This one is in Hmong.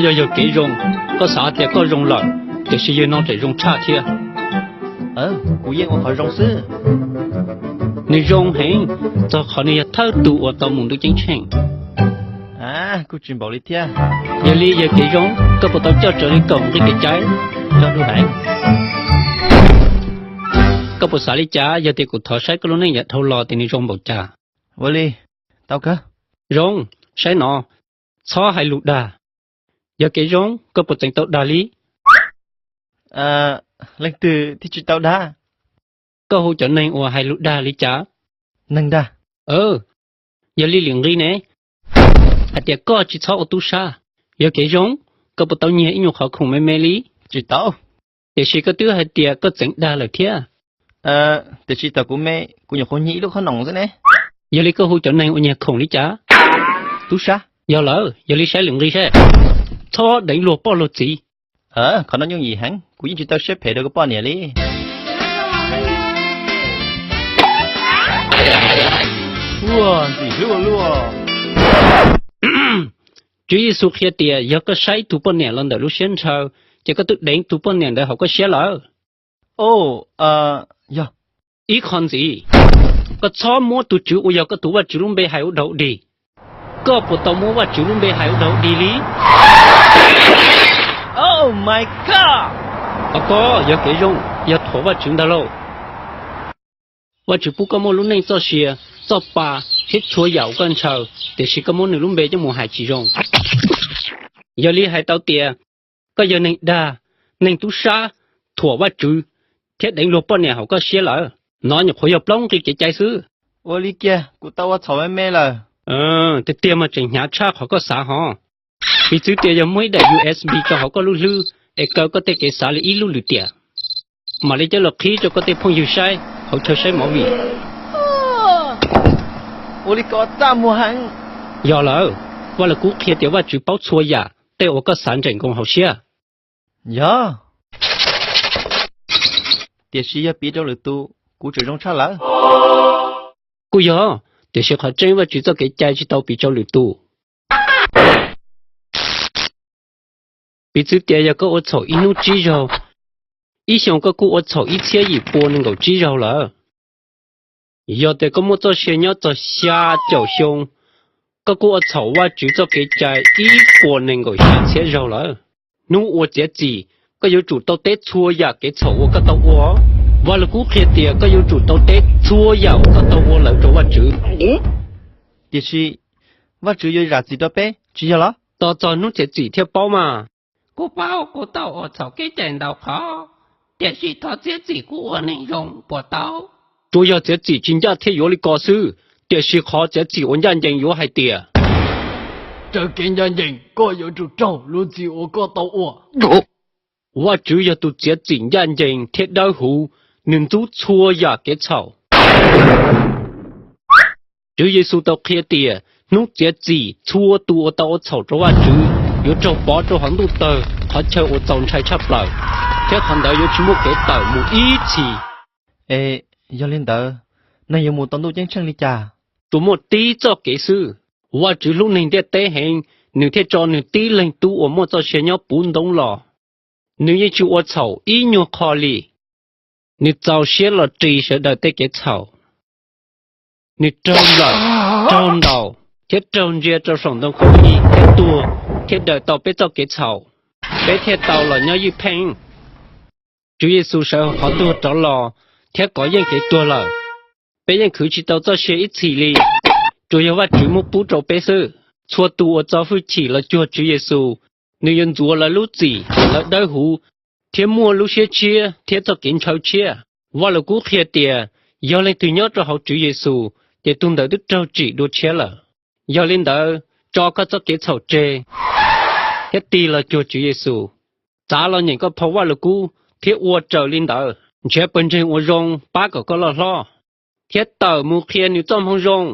Yog yog kev zoo, koj xav tias koj zoo lawm, tiam sis yog no tseem zoo tshaj thiab. Kuv yeej ua qhov zoo xwb. Nws zoo heev, txog qhov nws yog thawj tug uas tau mus ntuj ceeb tsheej. Kuj tsis npaum li thiab. Yog li yog kev zoo, koj puas tau coj raws li kaum nqi kev cai? Coj zoo heev. Koj puas xav li cas yog tias kuv thov saib koj lub neej yav dhau los tias nws zoo npaum cas? Ua li, tau kawg. Zoo, saib no, txhob hais lus dag. Yog kev zoo, koj puas tseem tau dag li? Leej twg thiaj tsis tau dag? Koj hu cov neeg uas hais lus dag li cas? Neeg dag. Yog li lwm nqi ne, hais tias koj tsis txhob ua tub sab. Yog kev zoo, koj puas tau nyiag ib nyuag qhov khoom me me li? Tsis tau. Tiam sis koj twb hais tias koj txeev dag lawm thiab. Tiam sis thaum kuv me, kuv nyuam qhuav nyiag ib lub qhob noom xwb ne. Yog li koj hu cov neeg uas nyiag khoom li cas? Tub sab. Yog lawm, yog li saib lwm nqi seb. Txhob deev luag poj luag txiv. Qhov no yooj yim heev, kuv yeej tsis tau siab phem rau koj poj niam li. Ua ntxim hlub ua luaj. Tswv Yexus qhia tias yog koj saib ib tug poj niam los ntawm lub siab ntshaw, ces koj twb deev tus poj niam ntawd hauv koj siab lawm. Yog. Ib qho ntxiv, koj txhob muab tus Tswv uas yog koj tus Vajtswv lub npe hais ua daug dig. Koj puas tau muab Vajtswv lub npe hais ua daug dig li? Oh my God! Qhov ko yog kev zoo, yog thuam Vajtswv ntag lauj. Vajtswv pub koj muaj lub neej txoj sia, txoj pa, thiab txhua yam uas koj ntshaw, tiam sis koj muab nws lub npe coj mus hais tsis zoo. Yog li hais tau tias koj yog neeg dag, neeg tub sab, thuam Vajtswv, thiab deev luag poj niam hauv koj siab lawm. No nyuam qhuav yog plaub nqi kev cai xwb. Ua li kiag, kuv tau ua txhaum me me lawm. Tiag tiag mas tseem hnyav tshaj qhov koj xav hos. Piv txwv tias yog muaj ib daim U S B rau hauv koj lub hlwb es kaw koj tej kev xav li ib lub lwm tiam, mam li coj los qhib rau koj tej phooj ywg saib hauv chaw saib movie. Ua li ko txaj muag heev. Yog lawm, Vaj Lug Kub qhia tias Vajtswv paub txhua yam tej uas koj xav ntsem nkoos hauv siab. Yog. Tiam sis yog piv rau lwm tus, kuv tseem zoo tshaj lawm. Kuj yog, tiam sis qhov tseeb Vajtswv txoj kev cai tsis tau piv rau lwm tus. Piv txwv tias yog koj ua txhaum ib hnub tsib zaug, ib xyoos koj kuj ua txhaum ib txhiab yim pua nees nkaum tsib zaug lawm. Yog tias koj muaj txoj sia nyob txog xya caum xyoo, koj kuj ua txhaum Vajtswv txoj kev cai ib puas nees nkaum xya txhiab zaug lawm. Hnub ua txiav txim, koj yuav tsum tau teb txhua yam kev txhaum uas koj tau ua. Vaj Lug Kub qhia tias koj yuav tsum tau teb txhua yam uas koj tau ua lawm rau Vajtswv. Tiam sis Vajtswv yuav zam txim rau peb, tsis yog los? Tos txog hnub txiav txim thiaj paub mas. Kuv paub kuv tau ua txhaum kev cai ntau qhov, tiam sis thov txiav txim kuv ua neeg zoo puas tau? Tsuas yog txiav txim tsis ncaj thiaj yuav li ko xwb, tiam sis qhov txiav txim uas ncaj ncees yuav hais tias, raws kev ncaj ncees koj yuav tsum raug lub txim uas koj tau ua. Vajtswv yog tus txiav txim ncaj ncees thiab dawb huv, nws ntxub txhua yam kev txhaum. Tswv Yexus tau qhia tias hnub txiav txim txhua tus uas tau ua txhaum rau Vajtswv yuav raug pov rau hauv ntuj tawg qhov chaw uas txaus ntshai tshaj plaws, thiab qhov ntawd yuav tsis muaj kev tawm mus ib txhis. Es yog li ntawd, neeg yuav mus tau ntuj ceeb tsheej li cas? Tsuas muaj tib txoj kev xwb. Vajtswv hlub neeg ntiaj teb heev, nws thiaj tso nws tib leeg tub uas muaj txoj sia nyob puv ntoob los. Nws yeej tsis ua txhaum ib nyuag qho li. Nws txaus siab los ris sawv daws tej kev txhaum. Nws raug nplawm, raug ntaus, thiab raug ntsia rau saum ntoo khaub lig thiab tuag, thiaj daws tau peb txoj kev txhaum, peb thiaj tau los nyob ywj pheej. Tswv Yexus sawv hauv qhov tuag rov los thiab kov yeej kev tuag lawm. Peb yeej khwv tsis tau txoj sia ib txhis li. Tsuas yog Vajtswv muab pub rau peb xwb. Txhua tus uas txo hwj chim los cuag Tswv Yexus, nws yuav ntxuav lawv lub txim, lawv dawb huv, thiab muaj lub siab tshiab thiab txoj kev ntshaw tshiab. Vaj Lug Kub qhia tias, yog leej twg nyob rau hauv Tswv Yexus, ces tus ntawd twb raug tsim dua tshiab lawm. Yog li ntawd, tso koj txoj kev txhaum tseg thiab tig los cuag Tswv Yexus. Txav los nyeem koj phau Vaj Lug Kub thiab ua raws li ntawd. Nrhiav pawg ntseeg uas zoo pab kom koj loj hlob, thiab tawm mus qhia nws txoj moo zoo.